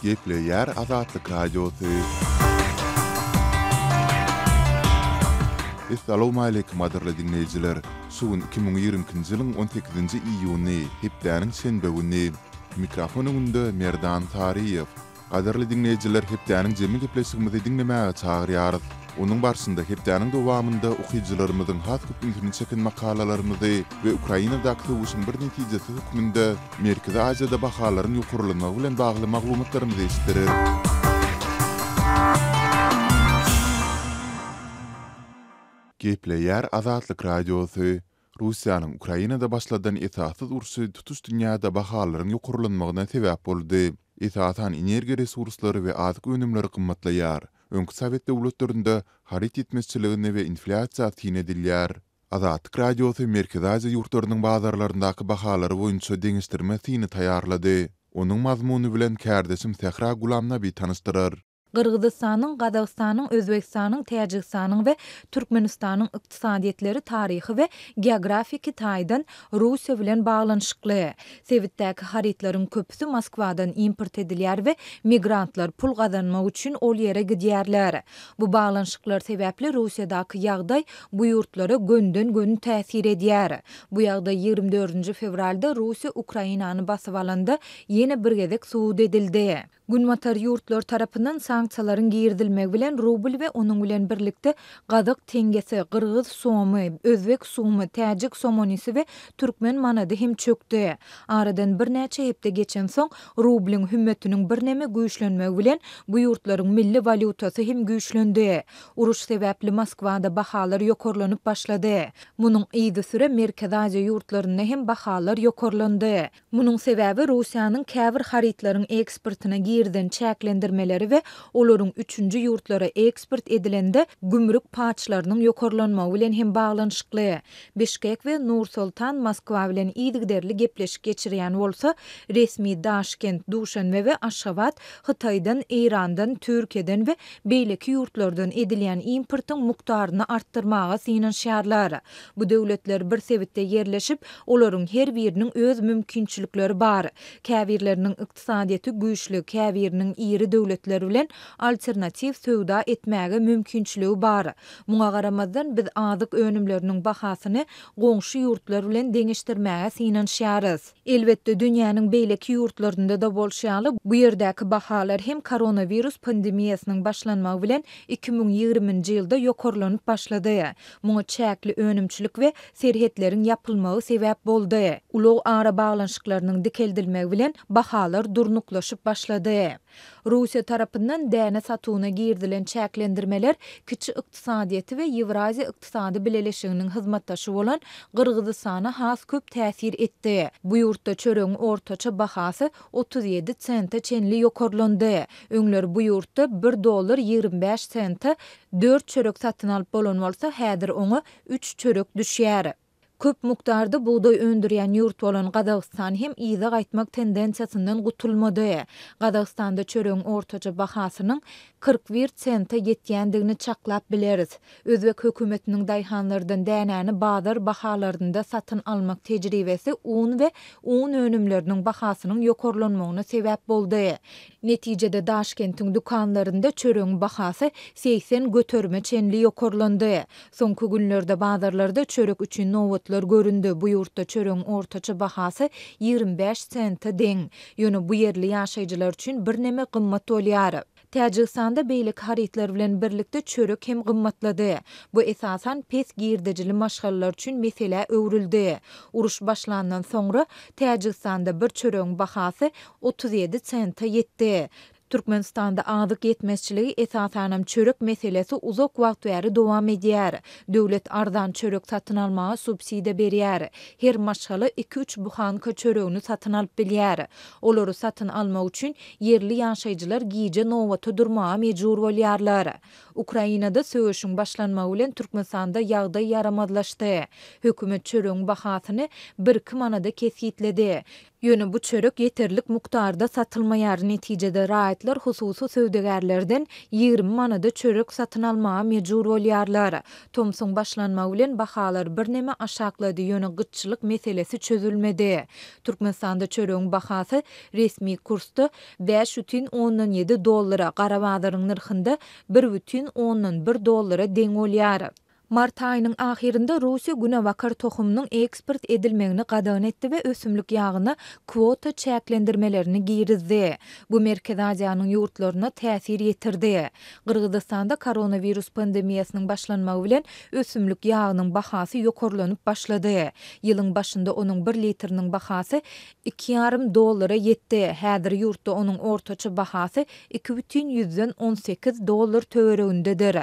Gepleýär Azatlyk Radiosy. Essalawmaleýkim gadyrly diňleýjiler! Şu gün 2022-nji ýylyň on sekizinji iýuny, hepdäniň şenbe güni. Mikrofon öňünde Merdan Saryýew. Gadyrly diňleýjiler hepdäniň jemi gepleşigimizi diňlemäge çagyrýarys. Onuň barşynda hepdäniň dowamynda okyjylarymyzyň has köp ünsüni çeken makalalarymyzy we Ukrainadaky söweşiň bir netijesi hökmünde Merkezi Aziýada bahalaryň ýokarlanmagy bilen bagly maglumatlarymyzy eşitdireris. Gepleýär Azatlyk Radiosy, Russiýanyň Ukrainada başladan esassyz urşy tutuş dünýäde bahalaryň ýokarlanmagyna sebäp boldy. Esasan energiýa resurslary we azyk önümleri gymmatlaýar. Öňki sowet döwletlerinde haryt ýetmezçiligine we inflýasiýa syn edilýär. Azatlyk Radiosy Merkezi Aziýa ýurtlarynyň bazarlaryndaky bahalary boýunça deňeşdirme syny taýýarlady. Onuň mazmuny bilen kärdeşim Sähra Gulamnabi tanyşdyrar. Gyrgyzystanyň, Gazagystanyň, Özbegistanyň, Täjigistanyň we Türkmenistanyň ykdysadyýetleri taryhy we geografiki taýdan Russiýa bilen baglanyşykly. Sebitdäki harytlaryň köpüsi Moskwadan import edilýär we migrantlar pul gazanmak üçin ol ýere gidýärler. Bu baglanyşyklar sebäpli Russiýadaky ýagdaý bu ýurtlara gönden-göni täsir edýär. Bu ýagdaý 24 fewralda Russiýa Ukrainany basyp alanda ýene bir gezek subut edildi. Günbatar ýurtlar tarapyndan sanksiýalaryň girizilmegi bilen rubl we onuň bilen birlikde gazak teňňesi, gyrgyz somy, özbek sumy, täjik somonisi we türkmen manady hem çökdi. Aradan birnäçe hepde geçensoň, rublyň hümmetiniň birneme güýçlenmegi bilen bu ýurtlaryň milli walýutasy hem güýçlendi. Uruş sebäpli Moskwada bahalar ýokarlanyp başlady. Munuň yzysüre Merkezi Aziýa ýurtlarynda hem bahalar ýokarlandy. Munuň sebäbi Russiýanyň käbir harytlaryň eksportyna girizen çäklendirmeleri we olaryň üçünji ýurtlara eksport edilende gümrük paçlarynyň ýokarlanmagy bilen hem baglanyşykly. Bişkek we Nur-Sultan Moskwa bilen yzygiderli gepleşik geçirýän bolsa, resmi Daşkent, Duşanbe we Aşgabat Hytaýdan, Eýrandan, Türkiýeden we beýleki ýurtlardan edilýän importyň mukdaryny artdyrmaga synanyşýarlar. Bu döwletler bir sebitde ýerleşip, olaryň her biriniň öz mümkinçilikleri bar. Käbirleriniň ykdysadyýeti güýçli, käbiriniň iri döwletler bilen alternatiw söwda etmäge mümkinçiligi bar. Muňa garamazdan, biz azyk önümleriniň bahasyny goňşy ýurtlar bilen deňeşdirmäge synanyşýarys. Elbetde, dünýäniň beýleki ýurtlarynda-da bolşy ýaly, bu ýerdäki bahalar hem koronawirus pandemiýasynyň başlanmagy bilen 2020-nji ýylda ýokarlanyp başlady. Muňa çäkli önümçilik we serhetleriň ýapylmagy sebäp boldy. Ulag arabaglanyşyklarynyň dikeldilmegi bilen bahalar durnuklaşyp başlady. Russiýa tarapyndan däne satuwyna girizilen çäklendirmeler kiçi ykdysadyýeti we Ýewraziýa ykdysady bileleşiginiň hyzmatdaşy bolan Gyrgyzystana has köp täsir etdi. Bu ýurtda çöregiň ortaça bahasy 37 sente çenli ýokarlandy. Öňler bu ýurtda bir dollar 25 sente dört çörek satyn alyp bolan bolsa, häzir oňa üç çörek düşýär. Köp mukdarda bugdaý öndürýän ýurt bolan Gazagystan hem yza gaýtmak tendensiýasyndan gutulmady. Gazagystanda çöregiň ortaça bahasynyň 41 sente ýetýändigini çaklap bileris. Özbek hökümetiniň daýhanlardan dänäni bazar bahalarynda satyn almak tejribesi un we un önümleriniň bahasynyň ýokarlanmagyna sebäp boldy. Netijede Daşkentiň dükanlarynda çöregiň bahasy 80 göterime çenli ýokarlandy. Soňky günlerde bazarlarda çörek üçin nobatlar göründi, bu ýurtda çöregiň ortaça bahasy 25 sente deň. Ýöne bu ýerli ýaşaýjylar üçin birneme gymmat bolýar. Täjigistanda beýleki harytlar bilen birlikde çörek hem gymmatlady. Bu esasan pes girdejili maşgalalar üçin meselä öwrüldi. Uruş başlandan soňra, Täjigistanda bir çöregiň bahasy 37 sente ýetdi. Türkmenistanda azyk ýetmezçiligi, esasanam çörek meselesi uzak wagt bäri dowam edýär. Döwlet arzan çörek satyn almaga subsidiýa berýär. Her maşgala iki-üç buhanka çöregini satyn alyp bilýär. Olary satyn almak üçin ýerli ýaşaýjylar gije nobata durmaga mejbur bolýarlar. Ukrainada söweşiň başlanmagy bilen Türkmenistanda ýagdaý ýaramazlaşdy. Hökümet çöregiň bahasyny birki manada kesgitledi. Ýöne bu çörek ýeterlik mukdarda satylmaýar, netijede raýatlar. Raýatlar hususy söwdagärlerden 20 manada çörek satyn almaga mejbur bolýarlar. Tomsuň başlanmagy bilen bahalar birneme aşaklady, ýöne gytçylyk meselesi çözülmedi. Türkmenistanda çöregiň bahasy resmi kursda 5,7 dollara, gara bazaryň nyrhynda 1,1 dollara deň bolýar. Mart aýynyň ahyrynda Russiýa günebakar tohumynyň eksport edilmegini gadagan etdi we ösümlik ýagyna kwota çäklendirmelerini girizdi. Bu Merkezi Aziýanyň ýurtlaryna täsir ýetirdi. Gyrgyzystanda koronawirus pandemiýasynyň başlanmagy bilen ösümlik ýagynyň bahasy ýokarlanyp başlady. Ýylyň başynda onuň bir litriniň bahasy iki ýarym dollara ýetdi. Häzir ýurtda onuň ortaça bahasy 2,18 dollar töweregindedir.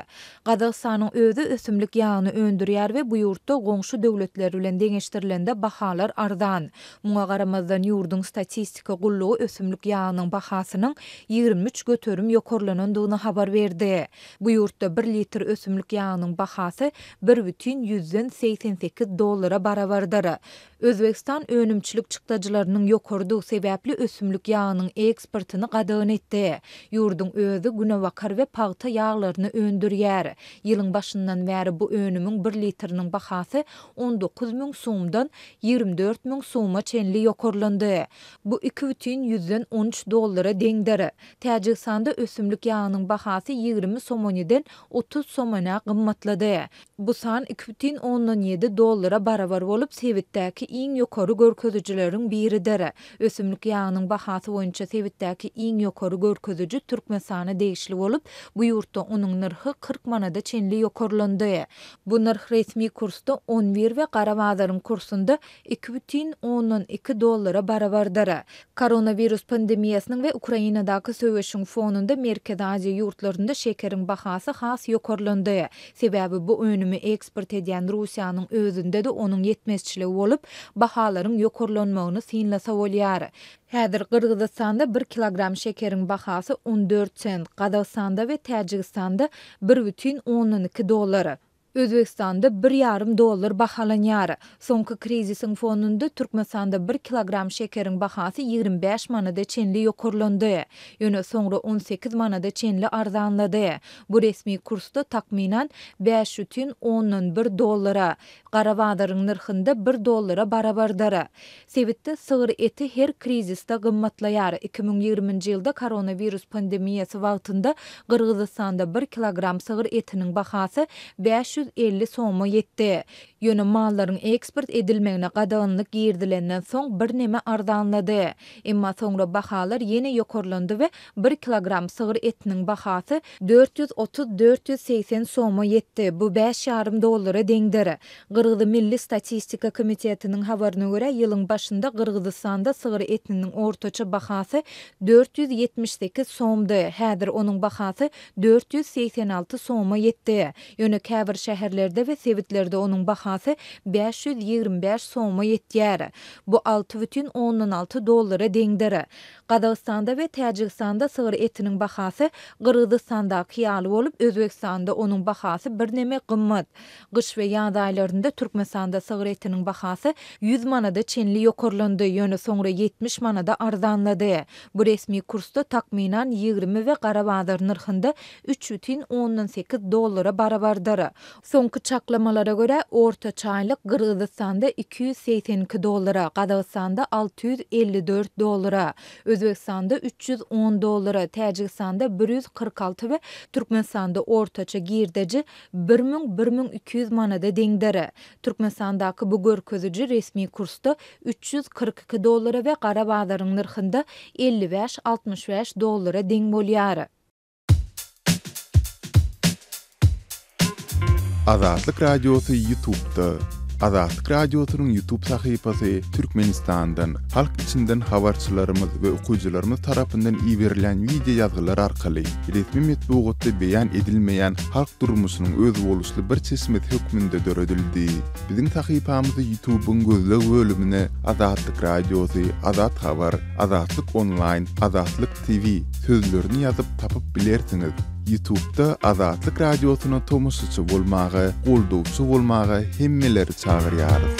Gazagystanyň özi ösümlik ýagyny öndürýär we bu ýurtda goňşy döwletler bilen deňeşdirilende bahalar arzan. Muňa garamazdan ýurduň statistika gullugy ösümlik ýagynyň bahasynyň 23% ýokarlanandygyny habar berdi. Bu ýurtda bir litr ösümlik ýagynyň bahasy 1,88 dollara barabardyr. Özbegistan önümçilik çykdajylarynyň ýokarydygy sebäpli ösümlik ýagynyň eksportyny gadagan etdi. Ýurduň özi günebakar we pagta ýaglaryny öndürýär. Ýylyň başyndan bäri bu önümiň bir litriniň bahasy 19 müň sumdan 24 müň suma çenli ýokarlandy. Bu 2,13 dollara deňdir. Täjigistanda ösümlik ýagynyň bahasy 20 somoniden 30 somonä gymmatlady. Bu san 2,7 dollara barabar bolup, sebitdäki iň ýokary görkezijileriň biridir. Ösümlik ýagynyň bahasy boýunça sebitdäki iň ýokary görkeziji Türkmenistana degişli bolup, bu ýurtda onuň nyrhy 40 manada çenli ýokarlandy. Bu nyrh resmi kursda on bir we gara bazaryň kursunda 2,2 dollara barabardyr. Koronawirus pandemiýasynyň we Ukrainadaky söweşiň fonunda Merkezi Aziýa ýurtlarynda şekeriň bahasy has ýokarlandy. Sebäbi bu önümi eksport edýän Russiýanyň özünde-de onuň ýetmezçiligi bolup, bahalaryň ýokarlanmagyny synlasa bolýar. Häzir Gyrgyzystanda bir kilogram şekeriň bahasy 14 sent, Gazagystanda we Täjigistanda 1,2 dollar. Özbegistanda bir ýarym dollar bahalanýar. Soňky krizisiň fonunda Türkmenistanda bir kilogram şekeriň bahasy 25 manada çenli ýokarlandy. Ýöne soňra 18 manada çenli arzanlady. Bu resmi kursda takmynan 5,1 dollara, gara bazaryň nyrhynda bir dollara barabardyr. Sebitde sygyr eti her krizisde gymmatlaýar. 2020-nji ýylda koronawirus pandemiýasy wagtynda Gyrgyzystanda bir kilogram sygyr etiniň bahasy 550 soma ýetdi. Ýöne mallaryň eksport edilmegine gadaganlyk girizilenden soň birneme arzanlady. Emma soňra bahalar ýene ýokarlandy we bir kilogram sygyr etiniň bahasy 430-480 soma ýetdi, bu bäş ýarym dollara deňdir. Gyrgyz Milli statistika komitetiniň habaryna görä, ýylyň başynda Gyrgyzystanda sygyr etiniň ortaça bahasy 478 somdy, häzir onuň bahasy 486 soma ýetdi. Ýöne käbir şäherlerde we sebitlerde onuň bahasy 525 soma ýetýär. Bu 6,6 dollara deňdir. Gazagystanda we Täjigistanda sygyr etiniň bahasy Gyrgyzystandaky ýaly bolup, Özbegistanda onuň bahasy birneme gymmat. Gyş we ýaz aýlarynda Türkmenistanda sygyr etiniň bahasy 100 manada çenli ýokarlandy, ýöne soňra 70 manada arzanlady. Bu resmi kursda takmynan 20 we gara bazar nyrhynda 3,8 dollara barabardyr. Soňky çaklamalara görä, ortaça aýlyk Gyrgyzystanda 282 dollara, Gazagystanda 654 dollara, Özbegistanda 310 dollara, Täjigistanda 146 we Türkmenistanda ortaça girdeji 1000, 1200 manada deňdir. Türkmenistandaky bu görkeziji resmi kursda 342 dollara we gara bazaryň nyrhynda 55, 65 dollara deň bolýar. Azatlyk Radiosy YouTube'da. Azatlyk Radiosynyň YouTube sahypasy Türkmenistandan, halk içinden habarçylarymyz we okyjylarymyz tarapyndan iberilýän wideo ýazgylar arkaly resmi metbugatda beýan edilmeýän halk durmuşynyň özboluşly bir çeşmesi hökmünde döredildi. Biziň sahypamyzy YouTube'yň gözleg bölümine Azatlyk Radiosy, Azat Habar, Azatlyk Onlaýn, Azatlyk TV sözlerini ýazyp tapyp bilersiňiz. Ýutubda Azatlyk Radiosyna tomaşaçy bolmaga, goldawçy bolmaga hemmeleri çagyrýarys.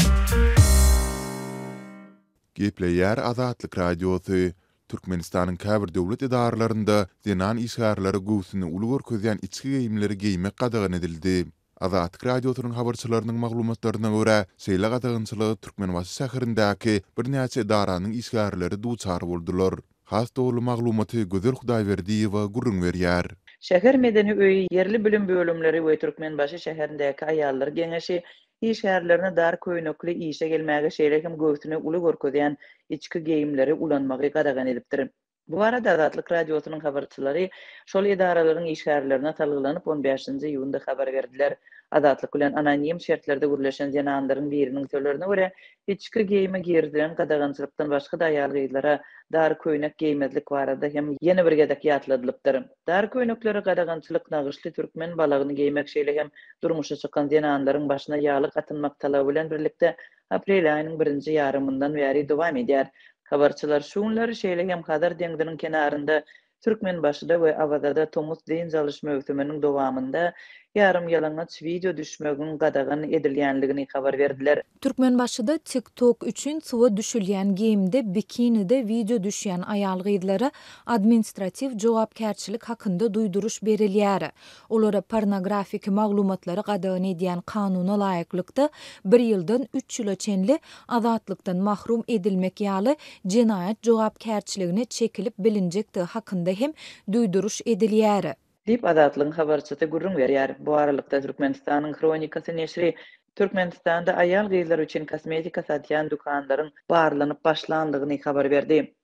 Gepleýär Azatlyk Radiosy. Türkmenistanyň käbir döwlet edaralarynda zenan işgärlere göwsüni uly görkezýän içki geýimleri geýmek gadagan edildi. Azatlyk Radiosynyň habarçylarynyň maglumatlaryna görä, şeýle gadagançylyga Türkmenbaşy şäherindäki birnäçe edaranyň işgärleri duçar boldular. Has doly maglumaty Gözel Hudaýberdiýewa gürrüň berýär. Şäher medeni öýi, ýerli bilim bölümleri we Türkmenbaşy şäherindäki Aýallar geňeşi işgärlerine dar köýnekli işe gelmäge şeýle hem göwsüni uly görkezýän içki geýimleri ulanmagy gadagan edipdir. Bu barada Azatlyk Radiosynyň habarçylary şol edaralaryň işgärlerine salgylanyp on bäşinji iýunda habar berdiler. Azatlyk bilen anonim şertlerde gürleşen zenanlaryň biriniň sözlerine görä, içki geýime girizilen gadagançylykdan başga-da aýal-gyzlara dar köýnek geýmezlik barada hem ýene bir gezek ýatladylypdyr. Dar köýneklere gadagançylyk nagyşly türkmen balagyny geýmek şeýle hem durmuşa çykan zenanlaryň başyna ýaglyk atynmak talaby bilen birlikde aprel aýynyň birinji ýarymyndan bäri dowam edýär. Habarçylar şu günler şeýle hem Hazar deňziniň kenarynda Türkmenbaşyda we Awazada tomus dynç alyş möwsüminiň dowamynda ýarym ýalaňaç wideo düşmegiň gadagan edilýänligini habar berdiler. Türkmenbaşyda TikTok üçin suwa düşülýän geýimde bikinide wideo düşýän aýal-gyzlara administratiw jogapkärçilik hakynda duýduryş berilýär. Olara pornografiki maglumatlary gadagan edýän kanuna laýyklykda, bir ýyldan üç ýyla çenli azatlykdan mahrum edilmek ýaly jenaýat jogapkärçiligine çekilip bilinjekdigi hakynda hem duýduryş edilýär. Diýip, Azatlygyň habarçysy gürrüň berýär. Bu aralykda, Türkmenistanyň Hronikasy neşiri Türkmenistanda aýal-gyzlar üçin kosmetika satýan dükanlaryň barlanyp başlandygyny habar berdi.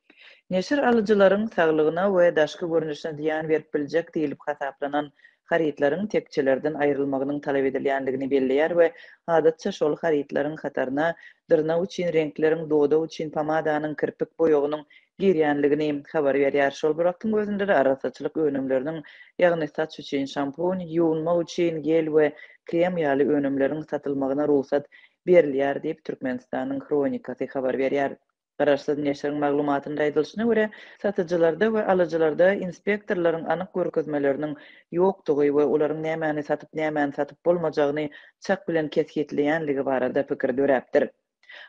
Neşir alyjylaryň saglygyna we daşky görnüşine zyýan berip biljek diýlip hasaplanan harytlaryň tekjelerden aýrylmagynyň talap edilýändigini belleýär we adatça şol harytlaryň hataryna dyrnak üçin reňkleriň, dodak üçin pomadanyň, kirpik boýagynyň girýänligini habar berýär. Şol bir wagtyň özünde-de arassaçylyk önümleriniň, ýagny saç üçin şampun, ýuwunmak üçin gel we krem ýaly önümleriň satylmagyna rugsat berilýär diýip, Türkmenistanyň Hronikasy habar berýär. Garaşsyz neşiriň maglumatynda aýdylyşyna görä, satyjylarda we alyjylarda inspektorlaryň anyk görkezmeleriniň ýokdugy we olaryň nämäni satyp, nämäni satyp bolmajagyny çak bilen kesgitleýänligi barada pikir döräpdir.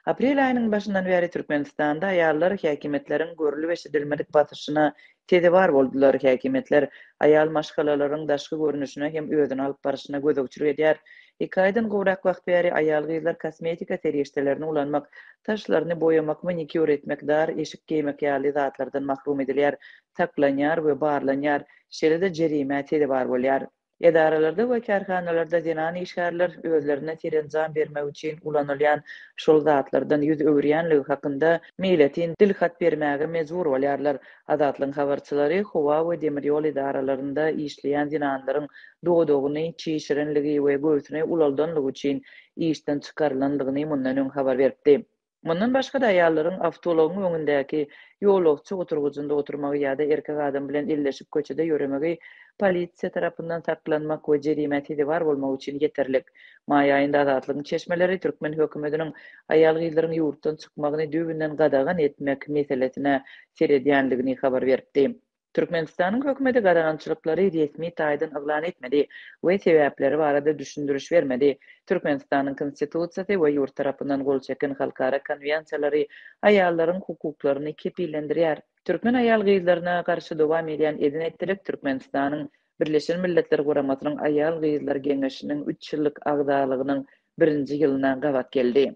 Aprel aýynyň başyndan bäri Türkmenistanda aýallar häkimiýetleriň görlüp-eşidilmedik basyşyna sezewar boldular. Häkimiýetler aýal maşgalalaryň daşky görnüşine hem özüni alyp barşyna gözegçilik edýär. Iki aýdan gowrak wagt bäri aýal-gyzlar kosmetika serişdelerini ulanmak, saçlaryny boýamak, manikýur etmek, dar eşik geýmek ýaly zatlardan mahrum edilýär, saklanýar we barlanýar, şeýle-de jerimä sezewar bolýar. Edaralarda we kärhanalarda zenan işgärler özlerine serenjam bermek üçin ulanylýan şol zatlardan ýüz öwürýänligi hakynda meýletin dil hat bermäge mejbur bolýarlar. Azatlygyň habarçylary howa we demir ýol edaralarynda işleýän zenanlaryň dodagyny çişirenligi we göwsüni ulaldanlygy üçin işden çykarylandygyny mundan öň habar beripdi. Mundan başga-da aýallaryň awtoulagyň öňündäki ýolagçy oturgyjynda oturmagy ýa-da erkek adam bilen elleşip köçede ýöremegi polisiýa tarapyndan saklanmak we jerimä sezewar bolmak üçin ýeterlik. Maý aýynda Azatlygyň çeşmeleri türkmen hökümetiniň aýal-gyzlaryň ýurtdan çykmagyny düýbünden gadagan etmek meselesine seredýändigini habar beripdi. Türkmenistanyň hökümeti gadagançylyklary resmi taýdan yglan etmedi we sebäpleri barada düşündiriş bermedi. Türkmenistanyň Konstitusiýasy we ýurt tarapyndan gol çeken halkara konwensiýalary aýallaryň hukuklaryny kepillendirýär. Türkmen aýal-gyzlaryna garşy dowam edýän eden-etdilik Türkmenistanyň Birleşen Milletler Guramasynyň Aýal-gyzlar geňeşiniň üç ýyllyk agzalygynyň birinji ýylyna gabat geldi.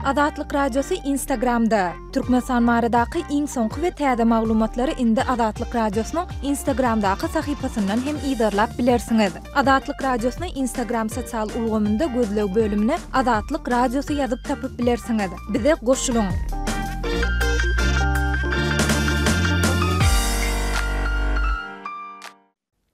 Azatlyk Radiosy Instagramda, Türkmenistan baradaky iň soňky we täze maglumatlary indi Azatlyk Radiosynyň Instagramdaky sahypasyndan hem yzarlap bilersiňiz. Azatlyk Radiosyny Instagram sosial ulgamynda gözleg bölümine Azatlyk Radiosy ýazyp tapyp bilersiňiz. Bize goşulyň!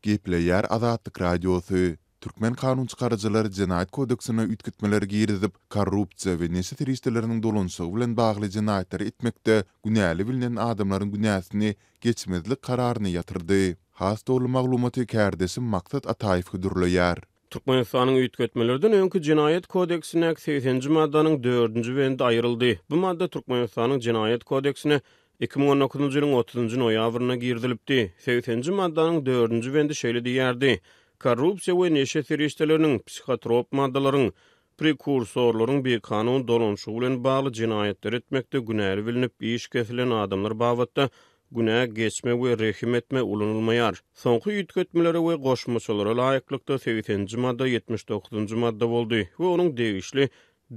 Gepleýär Azatlyk Radiosy, Türkmen kanunçykaryjylary Jenaýat kodeksine üýtgetmeleri girizip, korrupsiýa we neşe serişdeleriniň dolanyşygy bilen bagly jenaýatlary etmekde günäli bilnen adamlaryň günäsini geçmezlik kararyny ýatyrdy. Has doly maglumaty kärdeşim Maksat Ataýew hödürleýär. Türkmenistanyň üýtgetmelerden öňki Jenaýat kodeksindäki segseninji maddanyň dördünji bendi aýryldy. Bu madda Türkmenistanyň Jenaýat kodeksine 2019-njy ýylyň otuzynjy noýabrynda girizilipdi. Segseninji maddanyň dördünji bendi şeýle diýýärdi, Korrupsiýa we neşe serişdeleriniň, psihotrop maddalaryň. prekursorlaryň bikanun dolanyşygy bilen bagly jenaýatlary etmekde günäli bilnip iş kesilen adamlar babatda günä geçme we rehim etme ulanylmaýar. Soňky üýtgetmelere we goşmaçalara laýyklykda segseninji madda 79-njy madda boldy we onuň degişli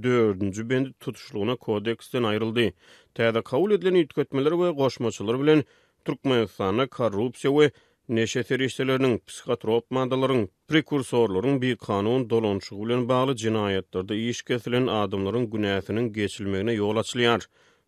dördünji bendi tutuşlygyna kodeksden aýryldy. Täze kabul edilen üýtgetmeler we goşmaçalar bilen Türkmenistanda korrupsiýa we neşe serişdeleriniň, psihotrop maddalaryň, prekursorlaryň bikanun dolanyşygy bilen bagly jenaýatlarda iş kesilen adamlaryň günäsiniň geçilmegine ýol açylýar.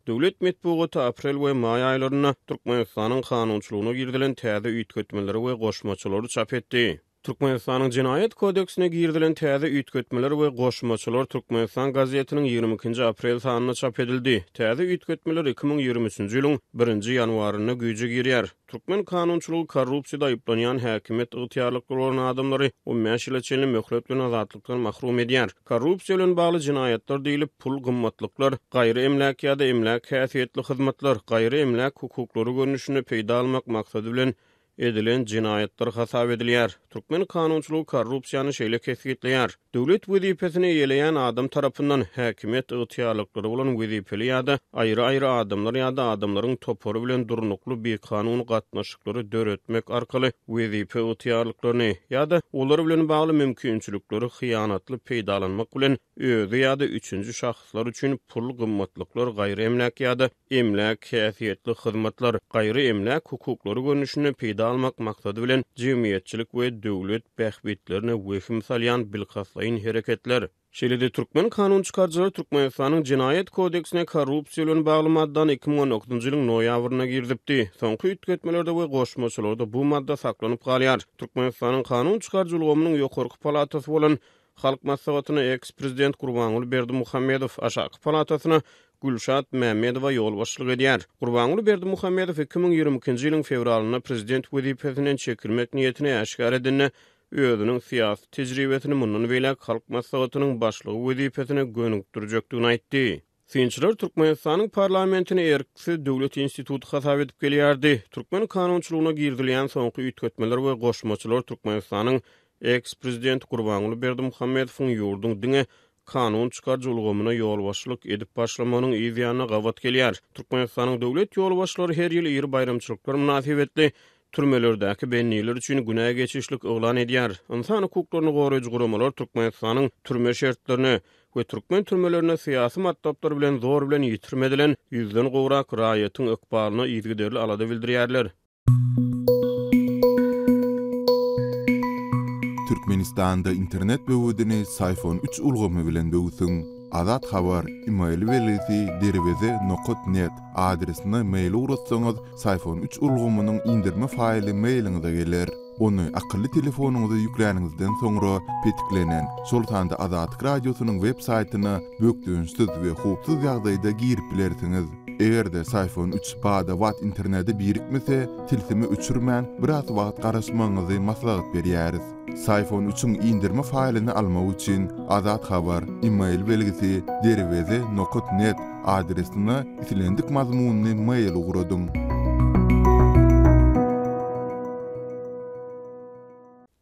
Döwlet metbugaty aprel we maý aýlarynda Türkmenistanyň kanunçylygyna girizilen täze üýtgetmeleri we goşmaçalary çap etdi. Türkmenistanyň Jenaýat kodeksine girizilen täze üýtgetmeler we goşmaçalar Türkmenistan gazetiniň 22-nji aprel sanynda çap edildi. Täze üýtgetmeler 2023-nji ýylyň birinji ýanwarynda güýje girýär. Türkmen kanunçylygy korrupsiýada aýyplanýan häkimiýet ygtyýarlyklary bolan adamlary 15 ýyla çenli möhlet bilen azatlykdan mahrum edýär. Korrupsiýa bilen bagly jenaýatlar diýlip, pul, gymmatlyklar, gaýry emläk ýa-da emläk häsiýetli hyzmatlar, gaýry emläk hukuklary görnüşinde peýda almak maksady bilen edilen jenaýatlar hasap edilýär. Türkmen kanunçylygy korrupsiýany şeýle kesgitleýär, Döwlet wezipesini eýeleýän adam tarapyndan, häkimiýet ygtyýarlyklary bolan wezipeli ýa-da aýry-aýry adamlar ýa-da adamlaryň topary bilen durnukly bikanun gatnaşyklary döretmek arkaly wezipe ygtyýarlyklaryny ýa-da olar bilen bagly mümkinçilikleri hyýanatly peýdalanmak bilen özi ýa-da üçünji şahslar üçin pul, gymmatlyklar, gaýry emläk ýa-da emläk häsiýetli hyzmatlar, gaýry emläk hukuklary görnüşinde peýda almak maksady bilen jemgyýetçilik we döwlet bähbitlerine wehim salýan bilkastlaýyn hereketler. Şeýle-de türkmen kanun çykaryjylary Türkmenistanyň Jenaýat kodeksine korrupsiýa bilen bagly maddany 2019-njy ýylyň noýabrynda girizipdi. Soňky üýtgetmelerde we goşmaçalarda bu madda saklanyp galýar. Türkmenistanyň kanun çykaryjy ulgamynyň ýokarky palatasy bolan Halk Maslahatyna eks-prezident Gurbanguly Berdimuhamedow, aşaky palatasyna Gülşat Mämmedowa ýolbaşçylyk edýär. Gurbanguly Berdimuhamedow 2022-nji ýylyň fewralynda prezident wezipesinden çekilmek niýetini äşgär edende, özüniň syýasy tejribesini mundan beýläk Halk Maslahatynyň Başlygy wezipesine gönükdirjekdigini aýtdy. Synçylar Türkmenistanyň parlamentini erksiz döwlet instituty hasap edip gelýärdi. Türkmen kanunçylygyna girizilýän soňky üýtgetmeler we goşmaçalar Türkmenistanyň eks-prezidenti Gurbanguly Berdimuhamedowyň ýurduň diňe kanun çykaryjy ulgamyna ýolbaşçylyk edip başlamagynyň yz ýanyna gabat gelýär. Türkmenistanyň döwlet ýolbaşçylary her ýyl iri baýramçylyklar mynasybetli türmelerdäki bendiler üçin günä geçişlik yglan edýär. Ynsan hukuklaryny goraýjy guramalar Türkmenistanyň türme şertlerine we türkmen türmelerinde syýasy matlaplar bilen zor bilen ýitirim edilen ýüzden gowrak raýatyň ykbalyna yzygiderli alada bildirýärler. Türkmenistanda internet böwedini Syfon üç ulgamy bilen böwsüň. Azat Habar, email belgisi derweze nokat net adresine mail ugratsaňyz, Syfon üç ulgamynyň indirme faýly mailiňize geler. Ony akylly telefonyňyza ýükläniňizden soňra, petiklenen, şol sanda Azatlyk Radiosynyň web saýtyna bökdençsiz we howpsuz ýagdaýda girip bilersiňiz. Eger-de Syfon üç bada-bat internete birikmese, tilsimi öçürmän, biraz wagt garaşmagyňyzy maslahat berýäris. Syfon üçiň indirme faýlyny almak üçin, Azat Habar, email belgisi, derweze nokat net, adresine islendik mazmunly mail ugradyň.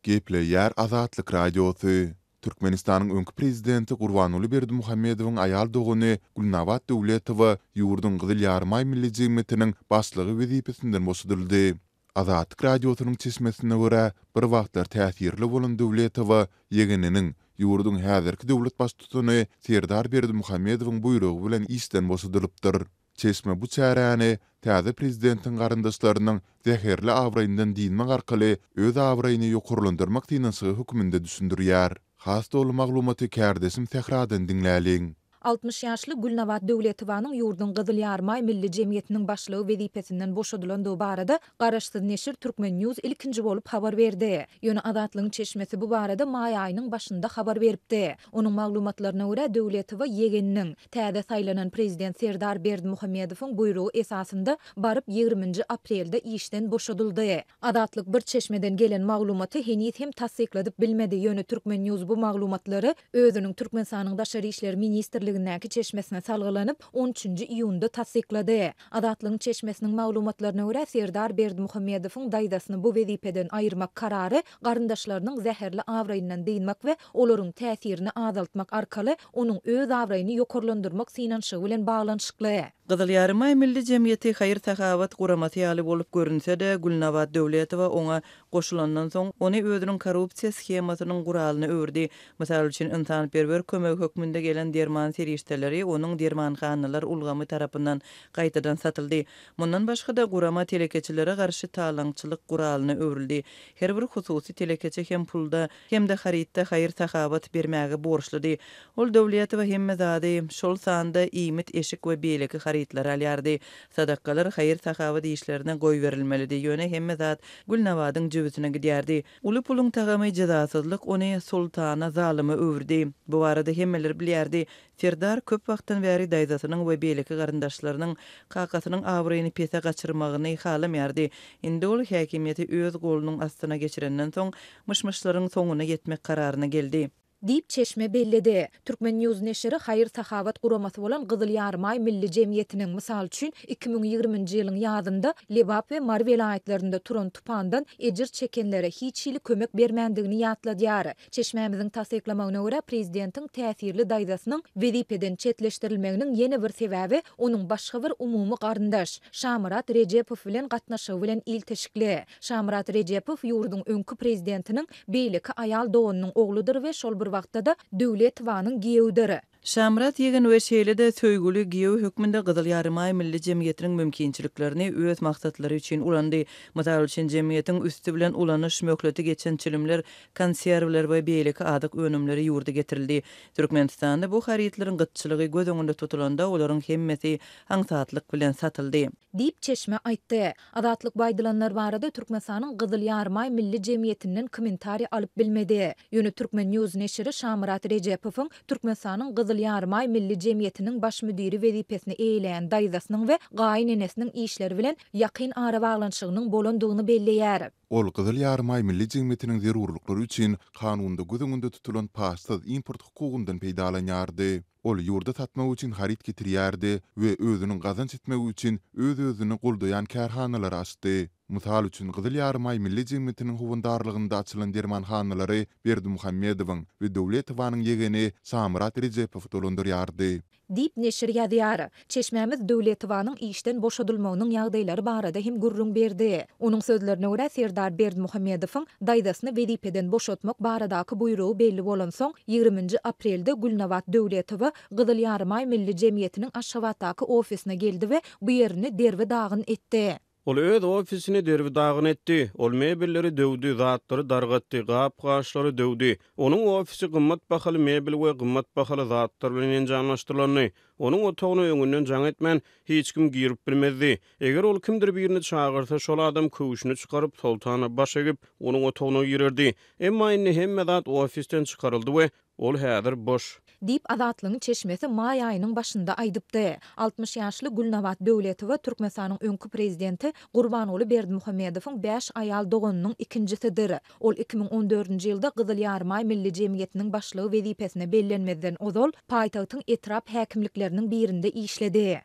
Gepleýär Azatlyk Radiosy, Türkmenistanyň öňki prezidenti Gurbanguly Berdimuhamedowyň aýal dogany Gülnabat Döwletowa ýurduň Gyzyl Ýarymaý Milli jemgyýetiniň başlygy wezipesinden boşadyldy. Azatlyk Radiosynyň çeşmesine görä, bir wagtlar täsirli bolan Döwletowa ýegeniniň, ýurduň häzirki döwlet baştutany Serdar Berdimuhamedowyň buýrugy bilen işden boşadylypdyr. Çeşme bu çäräni täze prezidentiň garyndaşlarynyň zäherli abraýyndan dynmak arkaly öz abraýyny ýokarlandyrmak synanyşygy hökmünde düşündirýär. Has doly maglumaty kärdeşim Sähradan diňläliň. 60 ýaşly Gülnabat Döwletowanyň ýurduň Gyzyl Ýarymaý Milli jemgyýetiniň başlygy wezipesinden boşadylandygy barada garaşsyz neşir Turkmen. News ilkinji bolup habar berdi. Ýöne Azatlygyň çeşmesi bu barada maý aýynyň başynda habar beripdi. Onuň maglumatlaryna görä, Döwletowa ýegeniniň, täze saýlanan prezident Serdar Berdimuhamedowyň buýrugy esasynda baryp ýigriminji aprelde işden boşadyldy. Azatlyk bir çeşmeden gelen maglumaty heniz hem tassykladyp bilmedi, ýöne Turkmen. News bu maglumatlary özüniň Türkmenistanyň Daşary işler ministrliginiň. wekilçiligindäki çeşmesine salgylanyp, on üçünji iýunda tassyklady. Azatlygyň çeşmesiniň maglumatlaryna görä, Serdar Berdimuhamedowyň daýzasyny bu wezipeden aýyrmak karary garyndaşlarynyň zäherli abraýyndan dynmak we olaryň täsirini azaltmak arkaly onuň öz abraýyny ýokarlandyrmak synanyşygy bilen baglanyşykly. Gyzyl Ýarymaý Milli jemgyýeti haýyr-sahawat guramasy ýaly bolup görünse-de, Gülnabat Döwletowa oňa goşulandan soň, ony özüniň korrupsiýa shemasynyň guralyna öwürdi. Mysal üçin, ynsanperwer kömegi hökmünde gelen derman serişdeleri onuň dermanhanalar ulgamy tarapyndan gaýtadan satyldy. Mundan başga-da, gurama telekeçilere garşy talaňçylyk guralyna öwrüldi. Her bir hususy telekeçi hem pulda, hem-de harytda haýyr-sahawat bermäge borçludy. Ol Döwletowa hemme zady, şol sanda iýmit, eşik we beýleki harytlary alýardy. Sadakalar haýyr-sahawat işlerine goýberilmelidi, ýöne hemme zat Gülnabadyň jübüsine gidýärdi. Uly puluň tagamy jezasyzlyk ony soltana, zalyma öwürdi. Bu barada hemmeler bilýärdi. Serdar köp wagtdan bäri daýzasynyň we beýleki garyndaşlarynyň kakasynyň abraýyny pese gaçyrmagyny halamaýardy. Indi ol häkimiýeti öz golunyň astyna geçirenden soň, myş-myşlaryň soňuna ýetmek kararyna geldi. Diýip, çeşme belledi. Turkmen. News neşiri haýyr-sahawat guramasy bolan Gyzyl Ýarymaý Milli jemgyýetiniň, mysal üçin, 2020-nji ýylyň ýazynda Lebap we Mary welaýatlarynda turan tupandan ejir çekenlere hiç hili kömek bermändigini ýatladýar. Çeşmämiziň tassyklamagyna görä, prezidentiň täsirli daýzasynyň wezipeden çetleşdirilmeginiň ýene bir sebäbi onuň başga bir umumy garyndaş, Şamyrat Rejepow bilen gatnaşygy bilen ilteşikli. Şamyrat Rejepow ýurduň öňki prezidentiniň beýleki aýal doganynyň ogludyr we şol bir wagtda-da Döwletowanyň giýewidir. Şamyrat ýegen we şeýle-de söýgüli giýew hökmünde Gyzyl Ýarymaý Milli jemgyýetiniň mümkinçiliklerini öz maksatlary üçin ulandy. Mysal üçin, jemgyýetiň üsti bilen ulanyş möhleti geçen çilimler, konserwler we beýleki azyk önümleri ýurda getirildi. Türkmenistanda bu harytlaryň gytçylygy göz öňünde tutulanda, olaryň hemmesi aňsatlyk bilen satyldy. Diýip, çeşme aýtdy. Azatlyk bu aýdylanlar barada Türkmenistanyň Gyzyl Ýarymaý Milli jemgyýetinden kommentariý alyp bilmedi. Ýöne Turkmen. News neşiri Şamyrat Rejepowyň Türkmenistanyň Gyzyl Ýarymaý Milli jemgyýetiniň baş müdiri wezipesini eýeleýän daýzasynyň we gaýynenesiniň işleri bilen ýakyn arabaglanyşygynyň bolandygyny belleýär. Ol Gyzyl Ýarymaý Milli jemgyýetiniň zerurlyklary üçin kanunda göz öňünde tutulan paçsyz import hukugyndan peýdalanýardy. Ol ýurda satmak üçin haryt getirýärdi we özüniň gazanç etmegi üçin öz-özüni goldaýan kärhanalary açdy. Mysal üçin, Gyzyl Ýarymaý Milli jemgyýetiniň howandarlygynda açylan dermanhanalary Berdimuhamedowyň we Döwletowanyň ýegeni Şamyrat Rejepow dolandyrýardy. Diýip, neşir ýazýar. Çeşmämiz Döwletowanyň işden boşadylmagynyň ýagdaýlary barada hem gürrüň berdi. Onuň sözlerine görä, Serdar Berdimuhamedowyň daýzasyny wezipeden boşatmak baradaky buýrugy belli bolansoň, ýigriminji aprelde Gülnabat Döwletowa Gyzyl Ýarymaý Milli jemgyýetiniň Aşgabatdaky ofisine geldi we bu ýerini derbi-dagyn etdi. Ol öz ofisini derbi-dagyn etdi. Ol mebelleri döwdi, zatlary dargatdy, gap-gaçlary döwdi. Onuň ofisi gymmat bahaly mebel we gymmat bahaly zatlar bilen enjamlaşdyrylandy. Onuň otagyna öňünden jaň etmän, hiç kim girip bilmezdi. Eger ol kimdir birini çagyrsa, şol adam köwşüni çykaryp, Soltana baş egip, onuň otagyna girerdi. Emma indi hemme zat ofisden çykaryldy we Ol häzir boş. Diýip, Azatlygyň çeşmesi maý aýynyň başynda aýdypdy. 60 ýaşly Gülnabat Döwletowa Türkmenistanyň öňki prezidenti Gurbanguly Berdimuhamedowyň bäş aýal doganynyň ikinjisidir. Ol 2014-nji ýylda Gyzyl Ýarymaý Milli jemgyýetiniň başlygy wezipesine bellenmezden ozal, paýtagtyň etrap häkimlikleriniň birinde işledi.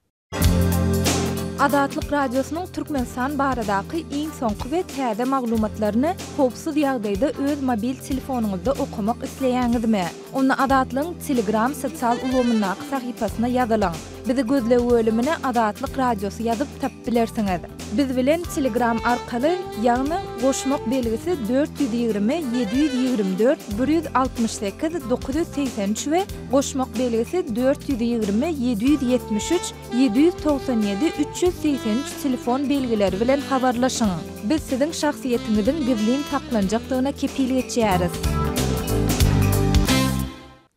Azatlyk Radiosynyň Türkmenistan baradaky iň soňky we täze maglumatlaryny howpsuz ýagdaýda öz mobil telefonyňyzda okamak isleýäňizmi? Onda Azatlygyň Telegram sosial ulgamyndaky sahypasyna ýazylyň. Bizi gözleg bölümine Azatlyk Radiosy ýazyp tapyp bilersiňiz. Biz bilen Telegram arkaly, ýagny goşmak belgisi 420 724 168 983 we goşmak belgisi 420 773 797 383 telefon belgileri bilen habarlaşyň. Biz siziň şahsyýetiňiziň gizlin saklanjakdygyna kepil geçýäris.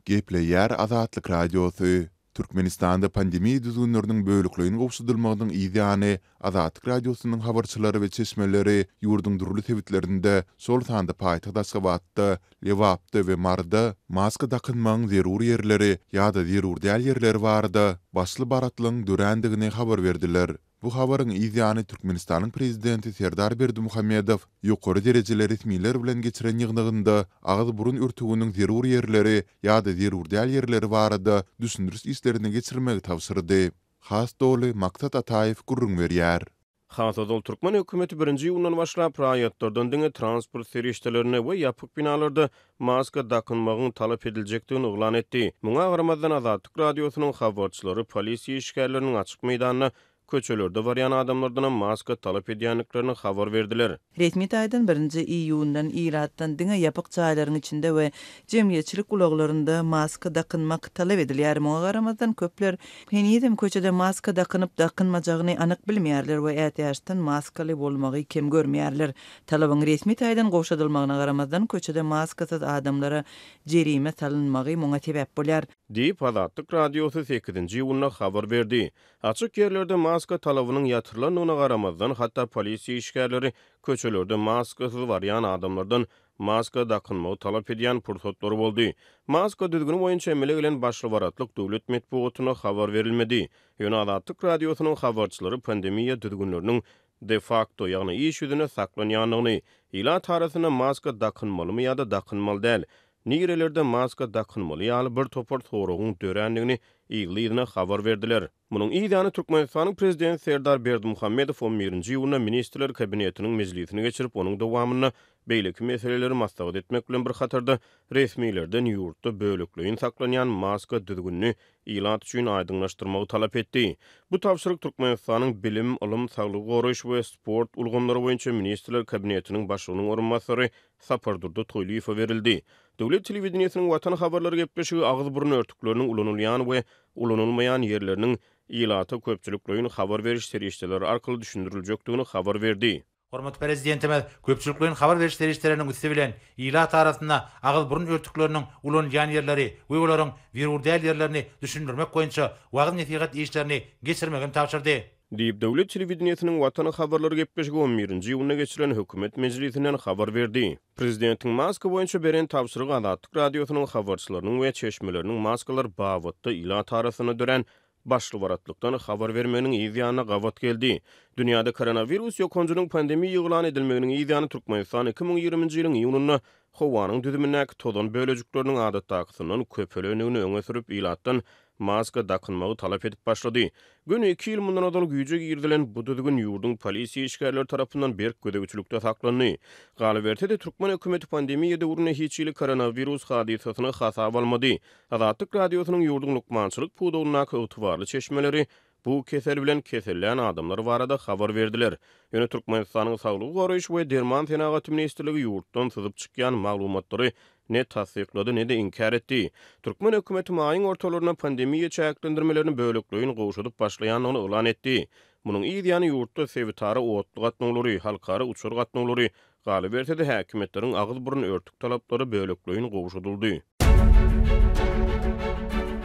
Gepleýär Azatlyk Radiosy, Türkmenistanda pandemiýa düzgünleriniň bölekleýin gowşadylmagynyň yz ýany, Azatlyk Radiosynyň habarçylary we çeşmeleri ýurduň dürli sebitlerinde, şol sanda paýtagt Aşgabatda, Lebapda we Maryda maska dakynmagyň zerur ýerleri ýa-da zerur däl ýerleri barada başly-baratlygyň dörändigini habar berdiler. Bu habaryň yz ýany Türkmenistanyň Prezidenti Serdar Berdimuhamedow ýokary derejeli resmiler bilen geçiren ýygnagynda agyz-burun örtüginiň zerur ýerleri ýa-da zerur däl ýerleri barada düşündiriş işlerini geçirmegi tabşyrdy. Has doly Maksat Ataýew gürrüň berýär. Has ozal türkmen hökümeti birinji iýundan başlap raýatlardan diňe transport serişdelerinde we ýapyk binalarda maska dakynmagyň talap ediljekdigini yglan etdi. Muňa garamazdan, Azatlyk Radiosynyň habarçylary polisiýa işgärleriniň açyk meýdanda, köçelerde barýan adamlardanam maska talap edýändiklerini habar berdiler. Resmi taýdan birinji iýundan ilatdan diňe ýapyk jaýlaryň içinde we jemgyýetçilik ulaglarynda maska dakynmak talap edilýär. Muňa garamazdan, köpler henizem köçede maska dakynyp-dakynmajagyny anyk bilmeýärler we ätiýaçdan maskaly bolmagy kem görmeýärler. Talabyň resmi taýdan gowşadylmagyna garamazdan, köçede maskasyz adamlara jerime salynmagy muňa sebäp bolýar. Diýip, Azatlyk Radiosy sekizinji iýunda habar berdi. Açyk ýerlerde maska talabynyň ýatyrylandygyna garamazdan, hatda polisiýa işgärleri köçelerde maskasyz barýan adamlardan maska dakynmagy talap edýän pursatlary boldy. Maska düzgüni boýunça emele gelen başly-baratlyk döwlet metbugatynda habar berilmedi. Ýöne Azatlyk Radiosynyň habarçylary pandemiýa düzgünleriniň de-fakto, ýagny iş ýüzünde saklanýandygyny, ilat arasynda maska dakynmalymy ýa-da dakynmaly däl, nirelerde maska dakynmaly ýaly bir topar soragyň dörändigini yzly-yzyna habar berdiler. Munuň yz ýany Türkmenistanyň Prezidenti Serdar Berdimuhamedow on birinji iýunda Ministrler Kabinetiniň mejlisini geçirip, onuň dowamynda beýleki meseleleri maslahat etmek bilen bir hatarda, resmilerden ýurtda bölekleýin saklanýan maska düzgünini ilat üçin aýdyňlaşdyrmagy talap etdi. Bu tabşyryk Türkmenistanyň Bilim, ylym, saglygy goraýyş we sport ulgamlary boýunça Ministrler Kabinetiniň Başlygynyň orunbasary Sapardurdy Toýlyýewe berildi. Döwlet telewideniýesiniň Watan habarlary gepleşigi agyz-burun örtükleriniň ulanylýan we ulanylmaýan ýerleriniň ilata köpçülikleýin habar beriş serişdeleri arkaly düşündiriljekdigini habar berdi. Hormatly Prezidentimiz köpçülikleýin habar beriş serişdeleriniň üsti bilen ilat arasynda agyz-burun örtükleriniň ulanylýan ýerleri we olaryň zerur däl ýerlerini düşündirmek boýunça wagyz-nesihat işlerini geçirmegi hem tabşyrdy. Diýip, döwlet telewideniýesiniň Watan habarlary gepleşigi on birinji iýunda geçirilen hökümet mejlisinden habar berdi. Prezidentiň maska boýunça beren tabşyrygy Azatlyk Radiosynyň habarçylarynyň we çeşmeleriniň maskalar babatda ilat arasynda dörän başly-baratlykdan habar bermeginiň yz ýanyna gabat geldi. Dünýäde koronawirus ýokanjynyň pandemiýa yglan edilmeginiň yz ýany Türkmenistan 2020-nji ýylyň iýunynda howanyň düzümindäki tozan bölejikleriniň adatdakysyndan köpelendigini öňe sürüp, ilatdan maska dakynmagy talap edip başlady. Göni iki ýyl mundan ozal güýje girizilen bu düzgün ýurduň polisiýa işgärleri tarapyndan berk gözegçilikde saklandy. Galyberse-de, türkmen hökümeti pandemiýa döwründe hiç hili koronawirus hadysasyny hasaba almady. Azatlyk Radiosynyň ýurduň lukmançylyk pudagyndaky ygtybarly çeşmeleri bu kesel bilen kesellän adamlar barada habar berdiler. Ýöne Türkmenistanyň Saglygy goraýyş we derman senagaty ministrligi ýurtdan syzyp çykýan maglumatlary ne tassyklady, ne-de inkär etdi. Türkmen hökümeti maýyň ortalarynda pandemiýa çäklendirmelerini bölekleýin gowşadyp başlaýandygyny yglan etdi. Munuň yz ýany ýurtda sebitara otly gatnawlary, halkara uçar gatnawlary, galyberse-de, häkimiýetleriň agyz-burun örtük talaplary bölekleýin gowşadyldy.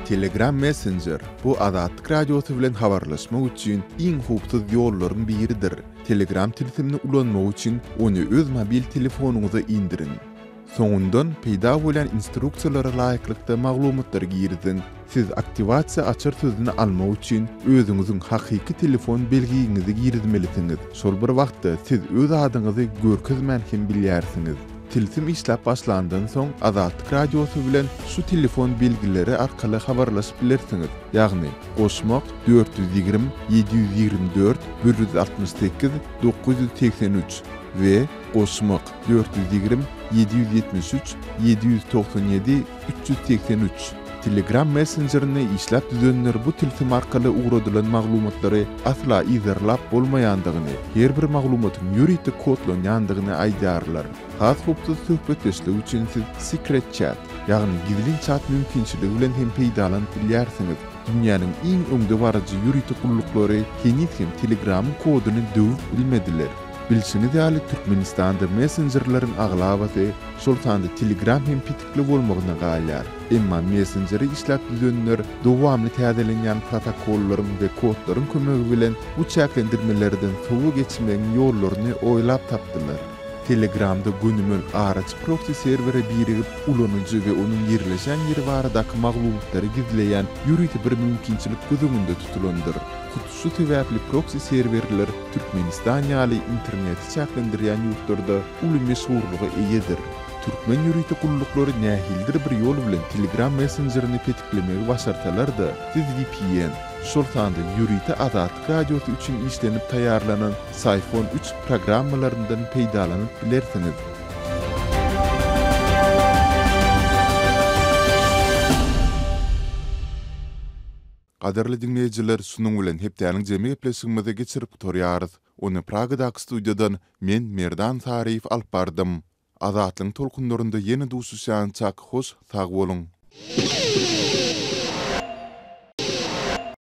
Telegram Messenger, bu Azatlyk Radiosy bilen habarlaşmak üçin iň howpsuz ýollaryň biridir. Telegram tilsimini ulanmak üçin ony öz mobil telefonyňyza indiriň. Soňundan peýda bolýan instruksiýalara laýyklykda maglumatlary giriziň. Siz aktiwasiýa açar sözüni almak üçin özüňiziň hakyky telefon belgiňizi girizmelisiňiz. Şol bir wagtda siz öz adyňyzy görkezmän hem bilýärsiňiz. Tilsim işläp başlandan soň Azatlyk Radiosy bilen şu telefon belgileri arkaly habarlaşyp bilersiňiz, ýagny, goşmak, 420 724 168 983 we goşmak, 420 773 797 383. Telegram messenjerini işläp düzenler bu tilsim arkaly ugradylan maglumatlary asla yzarlap bolmaýandygyny, her bir maglumatyň ýörite kodlanýandygyny aýdýarlar. Has howpsuz söhbetdeşlik üçin siz Secret Chat, ýagny gizlin çat mümkinçiligi bilen hem peýdalanyp bilýärsiňiz. Dünýäniň iň öňdebaryjy ýörite gulluklary heniz hem Telegramyň koduny döwüp bilmediler. Bilşiňiz ýaly, Türkmenistanda messenjerleriň aglabasy, şol sanda Telegram hem petikli bolmagyna galýar. Emma messenjeri işläp düzenler dowamly täzelenýän protokollaryň we kodlaryň kömegi bilen bu çäklendirmelerden sowa geçmegiň ýollaryny oýlap tapdylar. Telegramda gönümel araçy proksi serwere birigip, ulanyjy we onuň ýerleşen ýeri baradaky maglumatlary gizleýän ýörite bir mümkinçilik göz öňünde tutulandyr. Hut şu sebäpli proksi serwerler Türkmenistan ýaly interneti çäklendirýän ýurtlarda uly meşhurlyga eýedir. Türkmen ýörite gulluklary nähilidir bir ýol bilen Telegram messenjerini petiklemegi başarsalar-da, siz vpn, şol sanda ýörite Azatlyk Radiosy üçin işlenip taýýarlanan Syphon üç programmalaryndan peýdalanyp bilersiňiz. Gadyrly diňleýjiler, şunuň bilen hepdäniň jemi gepleşigimizi geçirip gutarýarys. Ony Pragadaky studiýadan men, Merdan Saryýew alyp bardym. Azatlygyň tolkunlarynda ýene duşuşýançak hoş sag boluň!